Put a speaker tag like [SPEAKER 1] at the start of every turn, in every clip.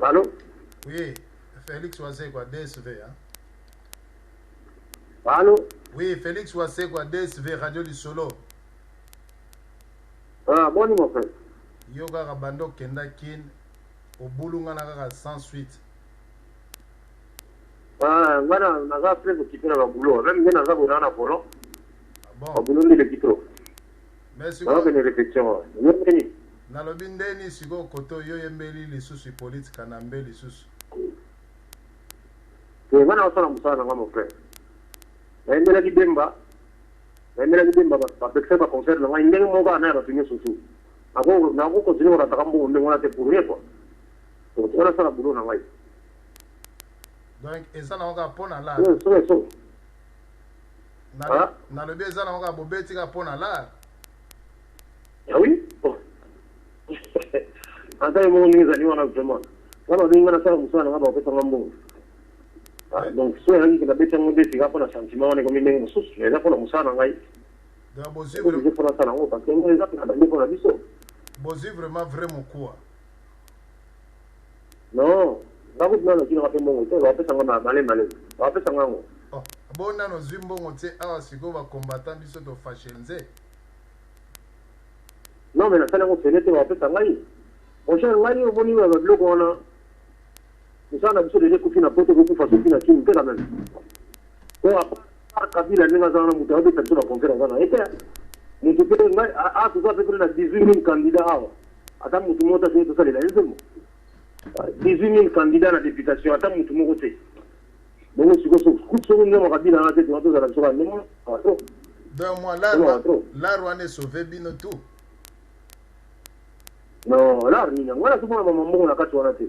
[SPEAKER 1] Allo?
[SPEAKER 2] Oui, Félix Wazekwa, DSV. Hein?
[SPEAKER 1] Allo?
[SPEAKER 2] Oui, Félix Wazekwa, DSV, Radio Lisolo.
[SPEAKER 1] Ah, boni mon frère.
[SPEAKER 2] Yo kaka banda okenda Kin, obulungana kaka sans suite.
[SPEAKER 1] Ah, nga na naza très occupé na ba boulot. Même nde naza boye na volant.
[SPEAKER 2] Ah bon.
[SPEAKER 1] Ba boulot nde eleki trop.
[SPEAKER 2] Mais sikoyo
[SPEAKER 1] Nazokende répétition. Yo ndeni?
[SPEAKER 2] Nalobi ndeni sikoyo koto yo yembeli lisusu Hippolyte Kanambe lisusu.
[SPEAKER 1] Te, nga naosala mosala na nga mon frère. Nayembelaki Bemba, nayembelaki Bemba bapekisaki ba concert na ngai ndenge moko kaka na ya bato nyonso tu. Nako nako continuer korataka mbongo ndenge wana te pour rien quoi. Donc wana nasala boulot na ngai.
[SPEAKER 2] Donc eza nango kaka mpo na lar.
[SPEAKER 1] So so.
[SPEAKER 2] Nalobi eza nango kaka bobeti kaka mpo na lar.
[SPEAKER 1] Ah oui? Oh. Ata ye moko ndenge ezali wana vraiment. Nga babengi nga nasala mosala na nga bakopesa nga mbongo. Ah, donc so ezalaki ke nabeti yango nde sika mpo na sentiment wana ekomi ndenge mosusu, mais eza mpo na mosala na ngai.
[SPEAKER 2] Donc bozwi
[SPEAKER 1] obligé mpo nasala yango parce que yango eza mpe na bande mpo na biso.
[SPEAKER 2] Bozwi vraiment vrai mokuwa.
[SPEAKER 1] Non, nga kutu nanu nazwi nanga mpe mbongo te, bakopesa nga malemi malemi. Bakopesa nga yango.
[SPEAKER 2] Oh, bo nanu ozwi mbongo te awa sikoyo ba combattant biso to fache nze.
[SPEAKER 1] Non mais nasali yango ofele te, bakopesa ngai. Mon cher, ngai omoni ba biloko wana mosala na biso deja ekufi na poto, ekokufa soki na Kin te quand même. Po à part Kabila ndenge aza wana, moto azobeta biso ba concert aza na ye te. Moto pe ngai a toza pe na 18 000 candidats awa. Ata moto moko te asengi tosalela ye nzembo. 18 000 candidats na députation, ata moto moko te. Bongo sikoyo kutu soki nzembo Kabila wana te, tonga tozala biso kaka ndenge wana.
[SPEAKER 2] Donc moi l'art wana esauve bino tout.
[SPEAKER 1] Non, l'art nini yango wana, tozomona mama mbongo na kati wana te.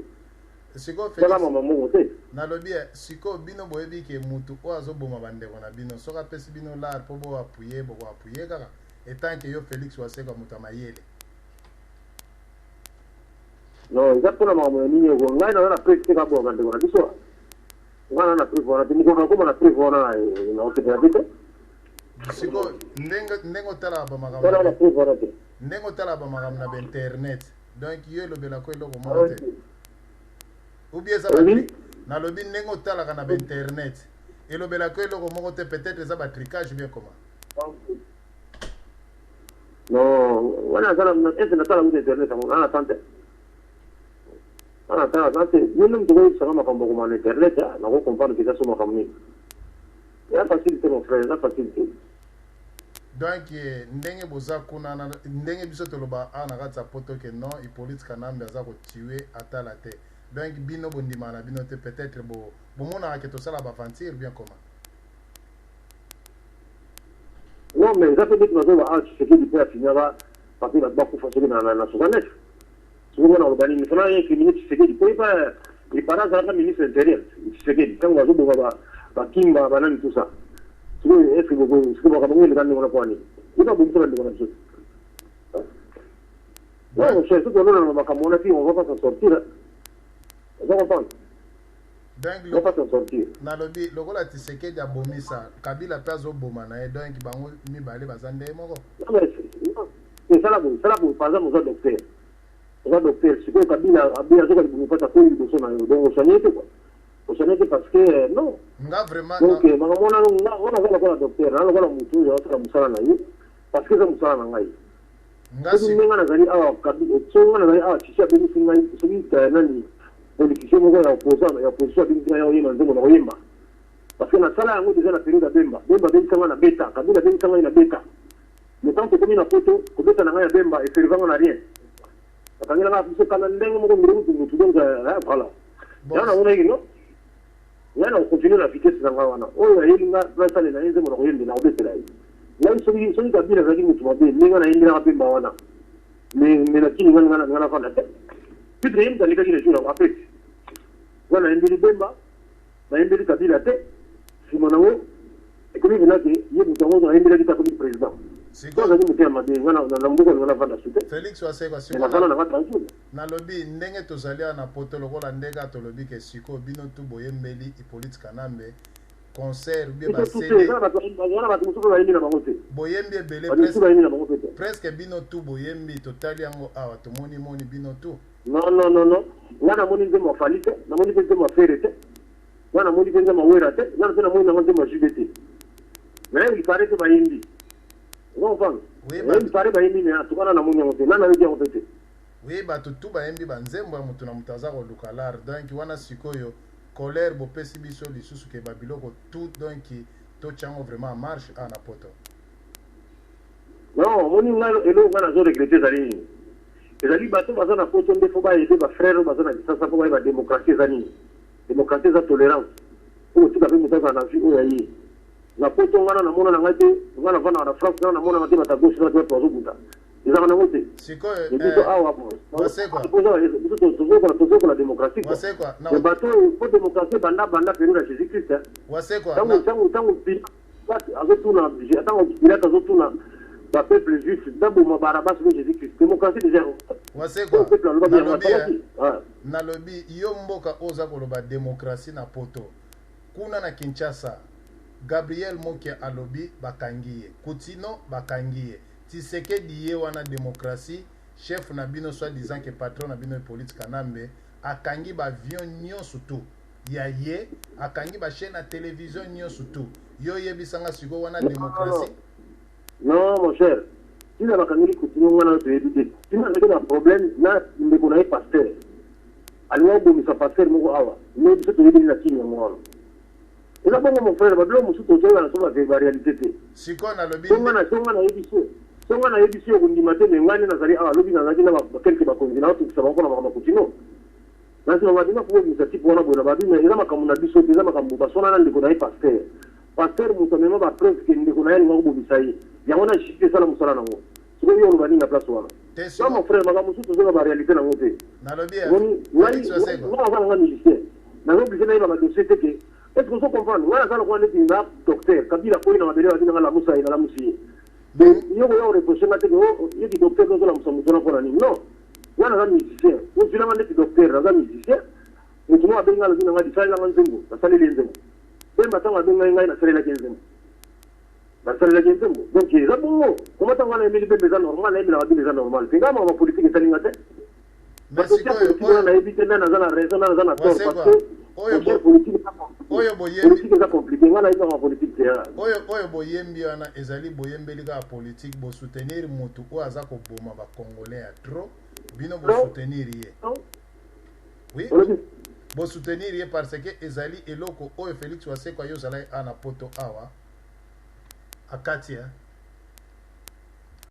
[SPEAKER 2] Sikoyo
[SPEAKER 1] Tala mama mbongo te.
[SPEAKER 2] Nalobi sikoyo bino boyebi ke mutu oyo azoboma bandeko na bino, soki apesi bino l'art mpo boappuyer, bokoappuyer kaka etant ke yo Félix Wazekwa moto ya mayele.
[SPEAKER 1] Non, eza mpona makambo ya nini oko ngai naza na preuve te kaboya bandeko na biso. Ngai naza na preuve wana te, mokolo nakoma na preuve wana nakosepela te te.
[SPEAKER 2] Sikoyo ndenge otalaka bamakambo
[SPEAKER 1] na preuve wana te,
[SPEAKER 2] ndenge otalaka bamakambo na bainternet, donc yo elobelako eloko moko te ou bien eza nalobi ndenge otalaka na bainternet elobelako eloko moko te, peut-être eza batricage bien comment?
[SPEAKER 1] Non, wana azala ese natala kuta internet yango na na te. Wana tala aza te. Yo nde moto okoyebisanga makambo akoma na internet, nako comprendre ke eza so makambo nini. Eza facile te mon frère, eza facile te.
[SPEAKER 2] Donc ndenge boza kuna, ndenge biso toloba awa na kati ya poto ke non, Hippolyte Kanambe aza kotuer atala te, donc bino bondimaka na bino te, peut-être bomonaka ke tosala baventure bien comment?
[SPEAKER 1] Non mais eza mpe ndeti bazoba awa Tshisekedi mpe afinyaka parce que bato bakufa soki na 69. Soki mwana oloba nini fana ye incriminer Tshisekedi po yepa epara azalaka ministre intérieur Tshisekedi ntango bazoboma bakimba banani tout ça. Sikoyo est ce que sikoyo makambo ngo eleka ndenge wana po nini? Yepa abomisa bandeko na biso. Non mon cher, soki olona makambo wana ti on va pas s'en sortir. Oza comprendre?
[SPEAKER 2] Donc nalobi lokola Tshisekedi abomisa Kabila mpe azoboma na ye, donc bango mibale baza nde moko.
[SPEAKER 1] Esala boye, sala boye, par exemple oza docteur, oza docteur sikoyo Kabila abi azoka libumu mpasi akwei liboso na yo, donc osoigne te quoi, osoigne te parce que non.
[SPEAKER 2] Nga vraiment
[SPEAKER 1] donc makambo wana nga wana aza lokola docteur na lokola motu oyo asala mosala na ye parce que eza mosala na ngai. Soki ndenge nazali awa, soki nga nazali awa, Tshishi abengisi ngai, soki nani politicien moko ya opposant ya opposition abengisi ngai ya koyemba nzembo, na koyemba parce que nasala yango déjà na période ya Bemba. Bemba abengisa ngai na beta, Kabila abengisa ngai na beta, mais tant tokomi na poto, kobeta na ngai ya Bemba eservanga na rien, bakangela ngai biso kanda ndenge moko ndenge mutu mutu. Donc voilà, yango namonaki no ngai na kocontinue na vitesse na ngai wana. Oyo ayeli nga nasalela ye nzembo, na koyembela, kobetela ye ngai. Soki Kabila azalaki motu mabe ndenge nayembelaka Bemba wana, mais nakini ngai nga navanda te puisque ye moto alekaki na jour yango apesi nga. Nayembeli Bemba, nayembeli Kabila te. Nsima nango ekomi mpena ke ye moto yango nayembelaki te akomi président. So azalaki motema mabe, nga na mboka nga navanda su te.
[SPEAKER 2] Félix Wazekwa,
[SPEAKER 1] navanda nanga tranquille.
[SPEAKER 2] Nalobi ndenge tozali awa na poto, lokola ndenge tolobi ke sikoyo bino tu boyembeli Hippolyte Kanambe concert bien.
[SPEAKER 1] Basede bato mosusu bayembi na bango te.
[SPEAKER 2] Boyembi ebele.
[SPEAKER 1] Bato mosusu bayembi na bango te.
[SPEAKER 2] Presque bino tu boyembi, totali yango awa, tomoni moni bino tu.
[SPEAKER 1] Non, non, non, non. Nga namoni nzembo ya Fally te, namoni mpe nzembo ya Ferre te, nga namoni mpe nzembo ya Werra te, nga mpe namoni nanga nzembo ya JB te. Mais il paraît que bayembi. Ozo comprendre?
[SPEAKER 2] Oui,
[SPEAKER 1] Mais il paraît bayembi, mais en tout cas nga namoni yango te, nga nayoki yango mpe te.
[SPEAKER 2] Oui, bato tout bayembi ba nzembo ya moto na moto aza koluka lar. Donc wana sikoyo colère bopesi biso lisusu ke ba biloko tout, donc totya yango vraiment en marche awa na poto.
[SPEAKER 1] Non, omoni nga eloko nga nazo regretter ezali nini? Ezali bato baza na poto nde faut ba aider ba frères oyo baza na Kisasa mpo bayeba democratie eza nini. Democratie eza tolerance. Mpo kotika mpe moto azala na vie oyo ya ye. Na poto nga na namona na ngai te, nga navandaka na France, nga namonaka te bato ya gauche na droite bazobunda. Ezalaka nango te.
[SPEAKER 2] Sikoyo
[SPEAKER 1] Mais biso awa bon,
[SPEAKER 2] Wasekwa.
[SPEAKER 1] biso tozokola tozokola démocratie quoi.
[SPEAKER 2] Wasekwa na
[SPEAKER 1] Mais bato oyo mpo démocratie banda banda période ya Jésus Christ, hein.
[SPEAKER 2] Wasekwa
[SPEAKER 1] Ntango
[SPEAKER 2] na
[SPEAKER 1] ntango ntango Pilate azotuna, ntango Pilate azotuna ba peuple juif baboma Barabbas mpe Jésus Christ. Démocratie déjà.
[SPEAKER 2] Wasekwa,
[SPEAKER 1] Peuple alobaki yango
[SPEAKER 2] nalobi
[SPEAKER 1] asalaki. Ah.
[SPEAKER 2] Nalobi yo mboka oyo oza koloba démocratie na poto, kuna na Kinshasa Gabriel Mokia alobi bakangi ye, Kutino bakangi ye, Tshisekedi ye wana démocratie, chef na bino soit disant que patron na bino Hippolyte Kanambe akangi ba avion nyonso tout ya ye, akangi ba chaîne ya télévision nyonso tout. Yo yebisanga sikoyo wana démocratie?
[SPEAKER 1] Non, mon cher, ntina bakangeli Kutino nga na toyebi te. Ntina azalaki na problème na ndeko na ye pasteur, alinga kobomisa pasteur moko awa, mais biso toyebeli na kini yango wana. Eza bongo, mon frère, babiloko mosusu tozoyeba na so baréalité te.
[SPEAKER 2] Sikoyo nalobi
[SPEAKER 1] Songa na songa nayebi so songa nayebi so okondima te, mais ngai nde nazali awa, alobi nazalaki na quelques bakonzi na otokisa bango mpona makambo ya Kutino. Na nsima babima mpo bobimisa type wana boye na babi, mais eza makambo na biso te, eza makambo baswana na ndeko na ye pasteur. Pasteur moto amema bapreuve ke ndeko na ye alinga kobomisa ye. Yango na justice esala mosala nango. Sikoyo yo oloba nini na place wana?
[SPEAKER 2] Te.
[SPEAKER 1] Non,
[SPEAKER 2] siko
[SPEAKER 1] mon frère, makambo mosusu tozoyeba baréalité nango te.
[SPEAKER 2] Nalobi
[SPEAKER 1] Omoni ngai
[SPEAKER 2] Félix Wasekwa.
[SPEAKER 1] Ngai naza nanga musicien, naza obligé nayeba badossier te ke est ce que ozo comprendre? Ngai naza lokola neti nga docteur Kabila akoyi na mabele, babi nanga lamusa ye, nalamusi ye.
[SPEAKER 2] Mais
[SPEAKER 1] yo koya koreproche nga te ke yeki docteur nozolamusa moto wana mpona nini. Non, ngai naza musicien, ozwilanga neti docteur, naza musicien. Moto moko abengi nga, alobi na ngai bisalelanga nzembo, nasaleli ye nzembo. Pemba ntango abengai ngai, nasalelaki ye nzembo, nasalelaki ye nzembo. Donc eza bongo koma ntango wana nayembeli Bemba eza normal, nayembelaka bino eza normal te. Ngai makambo politique etali nga te.
[SPEAKER 2] Mais
[SPEAKER 1] bato tia
[SPEAKER 2] sikoyo
[SPEAKER 1] politique wana
[SPEAKER 2] oyo
[SPEAKER 1] nayebi te nani aza na raison, nani aza na tort, parce
[SPEAKER 2] Wasekwa
[SPEAKER 1] que
[SPEAKER 2] oyo
[SPEAKER 1] mon cher, politique eza compliqué.
[SPEAKER 2] Oyo boyembi
[SPEAKER 1] Politique eza compliqué, ngai nayebi makambo politique te, ah.
[SPEAKER 2] Oyo boyembi wana ezali boyembeli kaka politique, bosoutenir motu oyo aza koboma bacongolais ya trop, bino
[SPEAKER 1] Non.
[SPEAKER 2] Bosoutenir ye.
[SPEAKER 1] Non.
[SPEAKER 2] Oui.
[SPEAKER 1] Olobi
[SPEAKER 2] Bosoutenir ye parce que ezali eloko oyo Félix Wasekwa, yo ozalaki awa na poto awa akati, eh?